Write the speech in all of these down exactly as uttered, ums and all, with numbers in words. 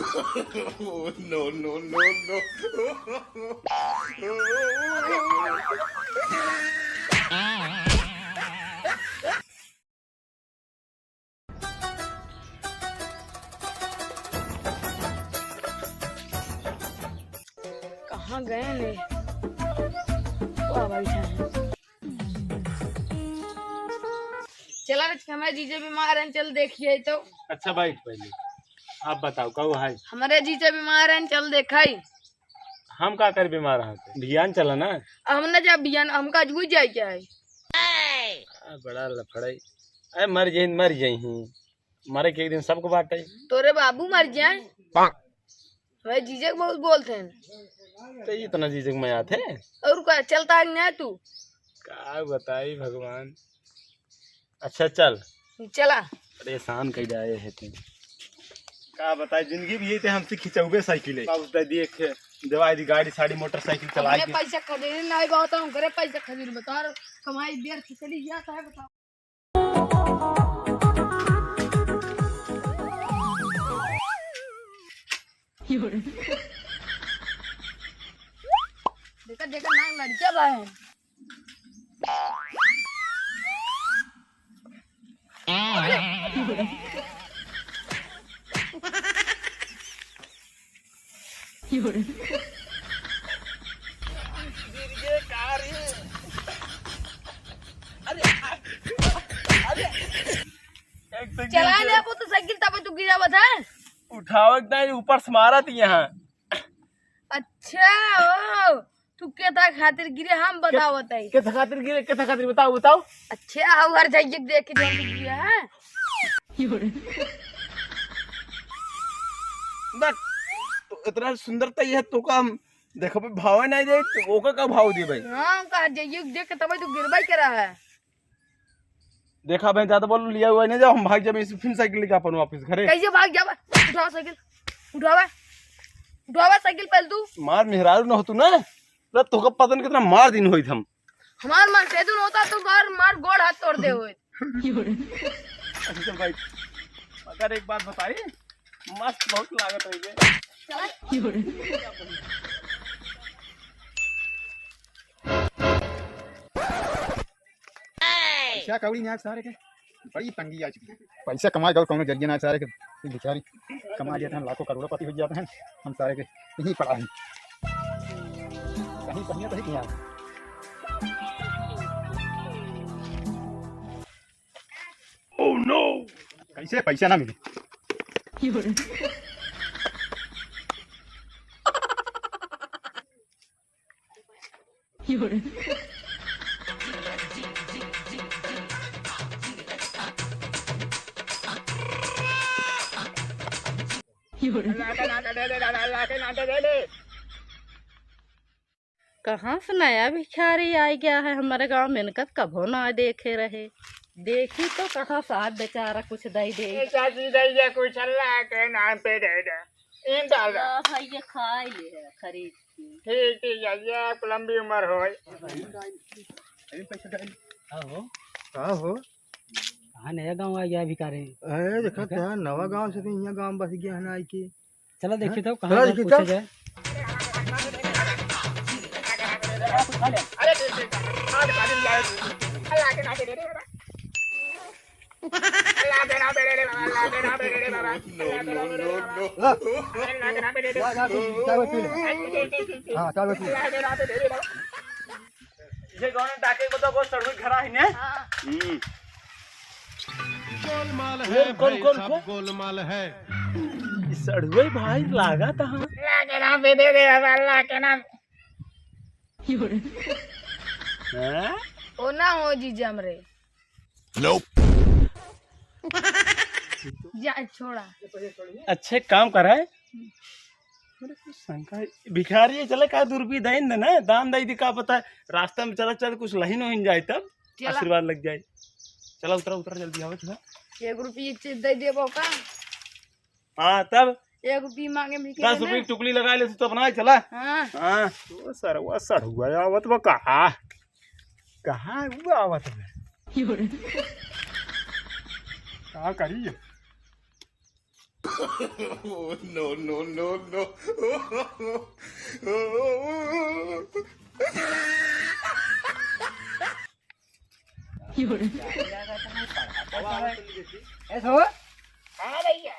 Oh, no, no, no, no. कहाँ गए ने? वाह भाई साहब। चला रे, हमारे जीजे बीमार हैं, चल देखिए तो। अच्छा, बैठ पहले, आप बताओ, कहो है? हमारे जीजे बीमार हैं, चल देखाई। हम का कर बीमार हैं? भियान चला ना। हम ना जा भियान, हमका आज हुई जाए क्या है? आ, बड़ा लफड़ाई। अरे मर जाइन, मर जाइन ही। मरे के एक दिन सबको बाटे। तोरे बाबू मर जाए। भाई जीजे के बहुत बोलते हैं। तो इतना जीजे के मजाक है? और का चलता है कि नहीं तू? का बताई भगवान। अच्छा चल। चला। परेशान कई जाए है तू। का बताई, जिंदगी भी ये ते हमसे खिंचौबे साइकिल है। बाबू दे दिए खे, दवाई दी गाड़ी, साड़ी, मोटरसाइकिल चला अपने के। पैसा खरीदे नहीं बात हम करे पैसा खरीद बता कमाई देर खिचड़ी गया है बताओ। देखा, देखा, नाक लड़किया बा है। एक तो गिर चला गया। ले मोटरसाइकिल, तब तू गिरा बता। उठावे के नहीं, ऊपर से मारा थी यहाँ। अच्छा, ओ, तू केथा खातिर गिरे, हम बताओ बताई। केथा खातिर गिरे, केथा खातिर बताओ, बताओ। अच्छा, हऊ हर जाइए देख के जान गिरे, हाँ? बट, तो इतना सुंदर तो ये तो का हम देखो भाव नहीं दे, तो ओका का भाव दे भाई? हाँ, हम कहा जाइए देख के तब तू गिरबाई करा है। देखा बहन, ज्यादा बोल लिया हुआ नहीं जाओ, हम भाग जाबे, फिर साइकिल लेके अपन वापस घरे। कैसे भाग जाबा? उठावा साइकिल, उठावा, उठावा साइकिल पहले तू। मार मेहरारू न हो तू ना, ना तोका पता नहीं कितना मार दिन होइत हम। हमार मार से तू होता तो बार मार गोड़ हाथ तोड़ दे होइत। अच्छा भाई, मगर एक बात बताई, मस्त बहुत लागत है ये। चला। पैसा कौड़ी ना सारे के, बड़ी तंगी आ चुकी है। पैसा कमाए का कौनो जरिया ना सारे के, ये बेचारी कमा लेते हैं, लाखों करोड़पति हो जाते हैं, हम सारे के यहीं पड़ा है। कहीं कहीं कहीं किया। Oh no! कैसे पैसा ना मिले? कहाँ से नया भिखारी आ गया है हमारे गाँव में, इनका कभो ना देखे रहे। देखी तो कहाँ से आज बेचारा कुछ दे दे। ए चाची, दे दे कुछ, अल्लाह के नाम पे दे दे। इन डाल दे। ला भाई, ये खाई ले है खरीद के। ठीक, ठीक है, ये आपको लंबी उम्र हो। का हो? का हो? कहाँ नया गाँव आ गया भिखारी? अरे देखा देखा? क्या नवा गाँव से तो यहाँ गाँव बस गया है ना आई के। चला देखिए हाँ? तो कहाँ चला जाए, देखिए पूछा तो। जाए। ला, ला, तू चाय पी ले। हाँ, चाय पी ले। ये कौन है? डाके को तो वो सड़ुई घरा है ने? हाँ। हम्म। गोलमाल ये है कौन, भाई कौन, सब कौन? गोलमाल है। ई सड़ुई भाई लागा तहाँ। लागे ना बे दे दे बाबा, अल्लाह के नाम। हैं? ओ ना हो जीजा हमरे। Nope। जा, छोड़ा। अच्छे काम करा है। मेरे को शंका है, भिखारी है, चला का दू रुपये दे न ना, दान दे दी, का पता है, रास्ता में चला चल कुछ लहिन होइन जाए तब चला। आशीर्वाद लग जाए। चला उतरा, उतरा जल्दी आवा, चला। एक रुपये चीज दे देबो का? हाँ, तब? एक रुपये मांगे में दस रुपये की टुकली लगा ले, तू तो अपना ही चला। हाँ। हाँ, तो सरवा सड़ुआ आवत बा कहा? कहाँ हुआ आवत बा? का करी? Oh, no, no, no, no। ए सो, हाँ भैया।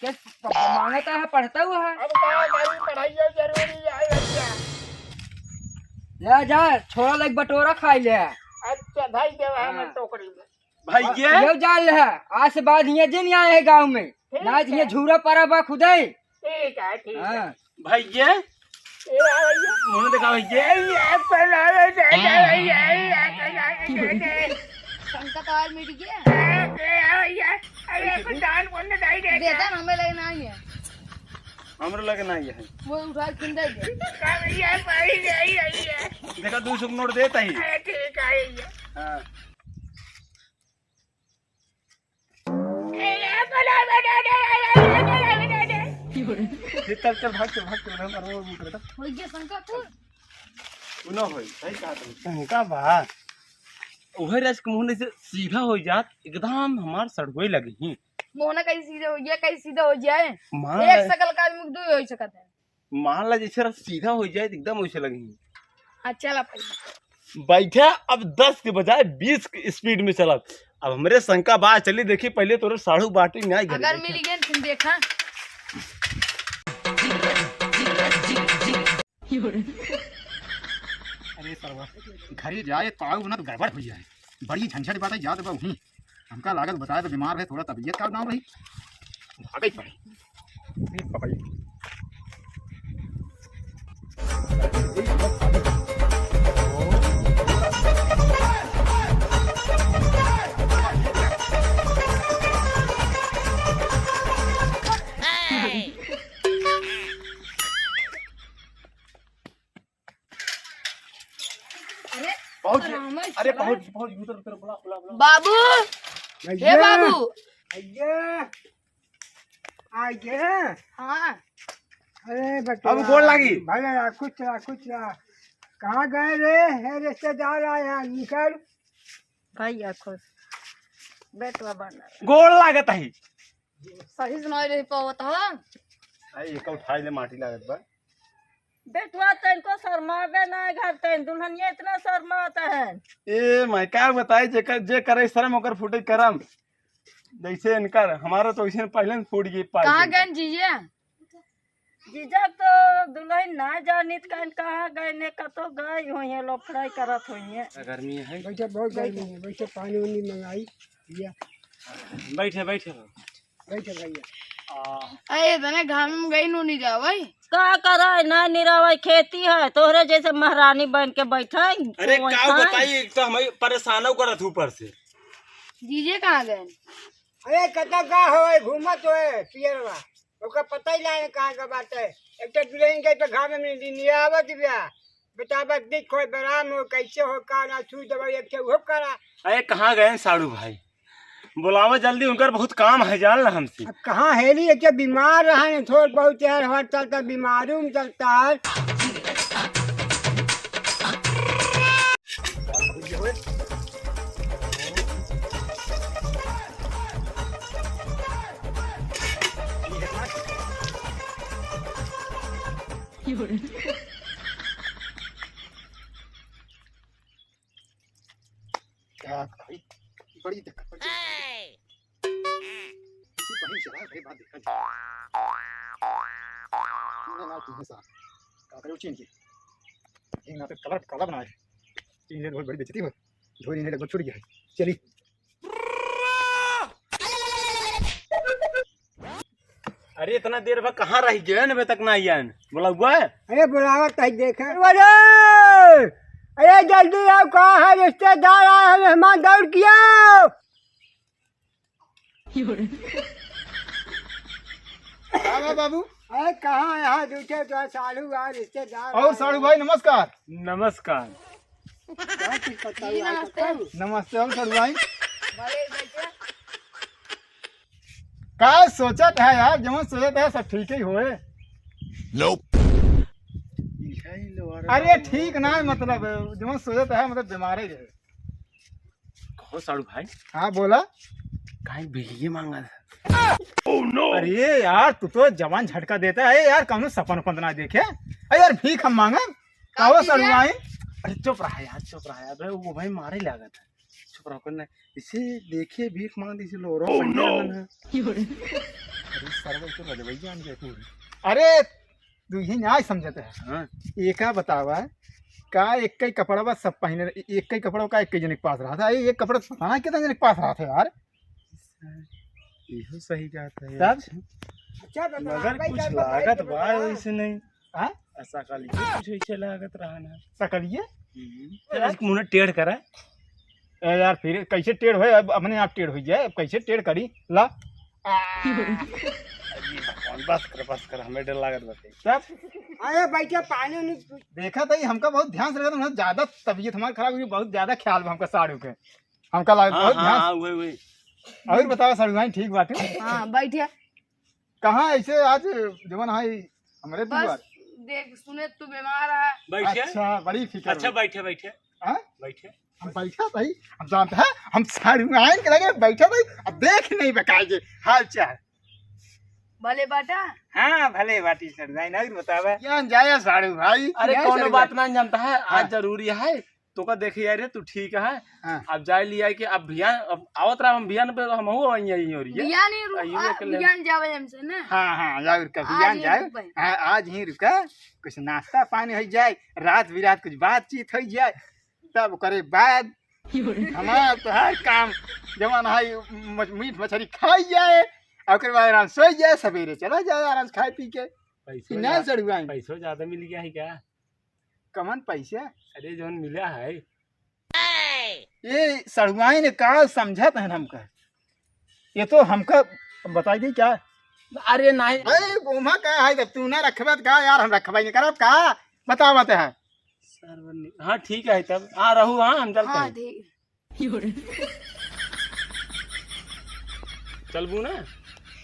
के प-, प-, मांगता है, पढ़ता हुआ है। अब का करी, पढ़ाइयो जरूरी है भैया। ले जा, छोड़ा लाइक बटोरा खाई ले। अच्छा, भाई देवा है हाँ। टोकरी में। भैया। यो जान ले, आज से बाद हियाँ जिन आए है गाँव में। ठीक ना है। हियाँ झूरा परा बा खुदे। ठीक है, ठीक है। हाँ। भैया। ए, आ भैया। मुँह देखा भैया। ए, ये पढ़ावे दे दे भैया, ए, ये पढ़ावे दे दे। शंका तो आज मिट गया। ए, ए, आ भैया। अरे, कुछ दान पुण्य दाई दे दे। दे दे, हमें लेना ही है। हमरो लगे नाही है। वो उठा के खिंदा दे। का भैया, भाई नहीं रही है। देखा, दू सौ के नोट देता ही। अरे, ठीक है भैया। हाँ। फिर चल, चल, भाग, चल, भाग, चल, भाग, भाग, भाग, भाग। हो गया शंका तू? उ ना होई, सही कहा तुम। शंका बा। उहे रस के मुंह से सीधा हो जात, एकदम हमार सड़ुए लगे ही। मोहना कहीं सीधा हो गया, कहीं सीधा हो जाए। मान एक ला- शकल का आदमी दो हो सकता है। मान ला जैसे रस सीधा हो जाए, एकदम वैसे लगे ही। हाँ, चला पहले। बैठा, अब दस के बजाय बीस के स्पीड में चला। अब हमरे शंका बा, चली देखी पहले तोरे साढ़ू बाटी न्याय घर अगर बैठा। मिल गए, फिर देखा। अरे सरवा, घरे जाए तो आऊ ना तो गड़बड़ हो जाए। बड़ी झंझट बात है, जात बा वहीं। हमका लागत बताए तो बीमार है, थोड़ा तबीयत का नाम रही। भागई पड़े। नहीं पकड़ी। अरे, पहुंच गया। अरे, पहुंच, पहुंच, उतर, उतर, बुला, बुला, बुला। बाबू, हे भैया। बाबू। भैया। आ गए? हाँ। अरे, बटुआ। अब गोड़ लागी। भले रहा, खुश रहा, खुश रहा। कहाँ गए रे? हे रिश्तेदार आए हैं, निकल। भैया खुश। बेटवा बना। गोड़ लागत है। सही से नहीं रह पावत ह। आई, एक उठाई ले, माटी लागत बा। बेटवा तनको शर्मावे ना घर तन, दुल्हनिया इतना शर्मात है। ए माई, का बताई, जेकर, जे करे शर्म, ओकर फूटे करम। जैसे इनकर, हमारा तो वैसे पहले से फूट गई पाई कहाँ गई। गए जीजा? जीजा तो दुल्हन ना जानित कहीं कहाँ गए, ने कतो गए हुई है, लोफड़ाई करत हुई है। गर्मी है। बैठे, बहुत गर्मी है, बैठे, पानी उनी मंगाई, भैया। बैठे, बैठे। बैठे भैया। आ। अरे, इतने घाम में गई नू निरावई। का करे, ना निरावई, खेती है, तोहरे जैसे महारानी बन के बैठे। अरे, का बताई, एक तो हम परेशान करत हूँ ऊपर से। जीजे कहाँ गए? अरे, कतौ का होए, घूमत होए, पियरवा। ओकर पता ही ना है कहाँ का बात है। एक तो दुल्हन के तो घाम में नि-, निरावत बिया। बेटा, बस दिख होए, बराम हो, कैसे हो, का ना, सुई दवाई एक ठे उहो करा। अरे, कहाँ गए साड़ू भाई? बुलावा जल्दी, उनकर बहुत काम है, जान ला हमसे। अब कहाँ हेली, एक तो बीमार रहा है, थोड़ बहुत यार, हर चलता, बीमारू में चलता है। क्या भाई, बड़ी दिक्कत, बड़ी दिक्कत। इसी बहिन से बात है, बात देखा जाए। ना, ना, तुम्हें सा, का करे चीन की? ये ना तो कलर, कलर ना है। चीन ले बहुत बड़ी बेइज्जती हो। धोरी नहीं लगभग छूट गया है। चली। अरे, इतना देर बा, कहाँ रह गए? अबे तक ना आयन। बुलावा? अरे, बुलावा कहीं देखे। अरे, अरे, जल्दी आओ, कहाँ है रिश्तेदार आए हैं, मेहमान दौड़ के आओ। का बा बाबू? अरे, कहाँ यहाँ बैठे तो साढ़ू आ, रिश्तेदार और आए साढ़ू हैं। भाई, नमस्कार। नमस्कार। क्या कुछ बताओ, जी, आज नमस्ते। बताओ। नमस्ते, और साढ़ू भाई। बड़े बेटे। का सोचत है यार, जवन सोचत है सब ठीक ही होए। Nope। अरे ठीक ना है, मतलब जवन सोचत है, मतलब बीमार ही है। कहो साढ़ू भाई। हाँ बोला। काहे भीख मांगा था? अरे यार, तू तो जवान झटका देता है यार, कौनो सपन उपन ना देखे। अरे यार, भीख हम मांगब? का कहो भीख? सड़ुआइन। अरे चुप रहा यार, चुप रहा यार, वो भाई मारे लागत है। चुप रहो, करना इसे देखे भीख मांग, इसे लो रो। अरे सरवा, इसे बदे भैया आन गए तू। अरे तू ये न्याय समझते है। हाँ। एका बतावा, का एक ही कपड़ा बस सब पहने, एक ही कपड़ा का एक ही जने के पास रहा था। ये एक कपड़ा पता ना कितना जने के पास रहा था यार। इहो सही बात है यार। तब? अच्छा, तो मगर कुछ लागत बा वैसे नहीं। हाँ? ऐसा काली कुछ ऐसे लागत रहा ना। सकलिए? हम्म। चल, आज मुंह टेढ़ करा। ए यार, फिर कैसे टेढ़ होए? अब अपने आप टेढ़ हो जाए, अब कैसे टेढ़ करी? ला। अरे भगवान, बस कर, बस कर, हमें डर लागत बाटे। तब? अरे बैठे, पानी उनी। देखा था, हमका बहुत ध्यान से लगा था, ज्यादा तबीयत हमारी खराब हुई, बहुत ज्यादा ख्याल बा हमका साड़ू के। हमका लागत हाँ, बहुत हाँ, ध्यान। हाँ, वही, वही। और बताओ सड़ुआइन, ठीक बाटे? हाँ, बैठे। कहाँ ऐसे आज जवन है हमरे बस दुआर? देख, सुने तू बीमार है। बैठे। अच्छा, बड़ी फिक्र अच्छा, है। बैठे, बैठे। हाँ? बैठे। हम बैठा भाई, हम जानते हैं, हम सड़ुआइन के लगे बैठा भाई, अब देख नहीं बकाएंगे हाल चाल। भले बाटा? हाँ, भले बाटी सड़ुआइन, और बतावा। जान जाए साड़ू भाई। अरे, जाए कौनो सड़ुआइन। बात ना जानता है, आज हाँ। जरूरी है, तो का देखी यार, तू ठीक है। हाँ। अब जाए लिया कि अब भियान, अब आवत रहा हम भियान पे, हम हो आई यही हो रही है। भियान ही रु-, आइए आ, के ले। भियान जावे हमसे ना। हाँ, हाँ, जाओ रुका, आज भियान ही जाए। रुक भाई। हाँ, आज ही रुका, कुछ नाश्ता पानी हो जाए, रात बिरात कुछ बातचीत हो जाए, तब करे बाद हमार तोहार काम जवन है, मछ-, मीट मछली खाई जाए, और ओकर बाद आराम सोई जाए, सवेरे चला जाए आराम से खाए पी के। पैसो कि ना ज्या-, सड़ुआइन? पैसो ज्यादा मिल गया है क्या? कमन पैसा? अरे, जौन मिला है। ये सड़ुआइन का समझत है हमका? ये तो हमका बताई दी क्या? अरे, नहीं। अरे, ओमा का है, जब तू ना रखबे त का यार, हम रखबे नहीं करब का? बतावत है। सर, हाँ, ठीक है तब। हाँ, रहू, हाँ, हम चलते हाँ, हैं। ठीक। चलबू ना?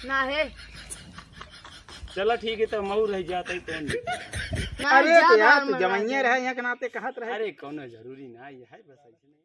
ना है। चला, ठीक है, तब मऊ रह जाता है, कौन? ना, अरे, जा तो यार, रहा तू मना जवनिया दे। रहे, यहाँ के नाते कहत रहे। अरे, कौनो जरूरी ना, ये है बस ऐसे।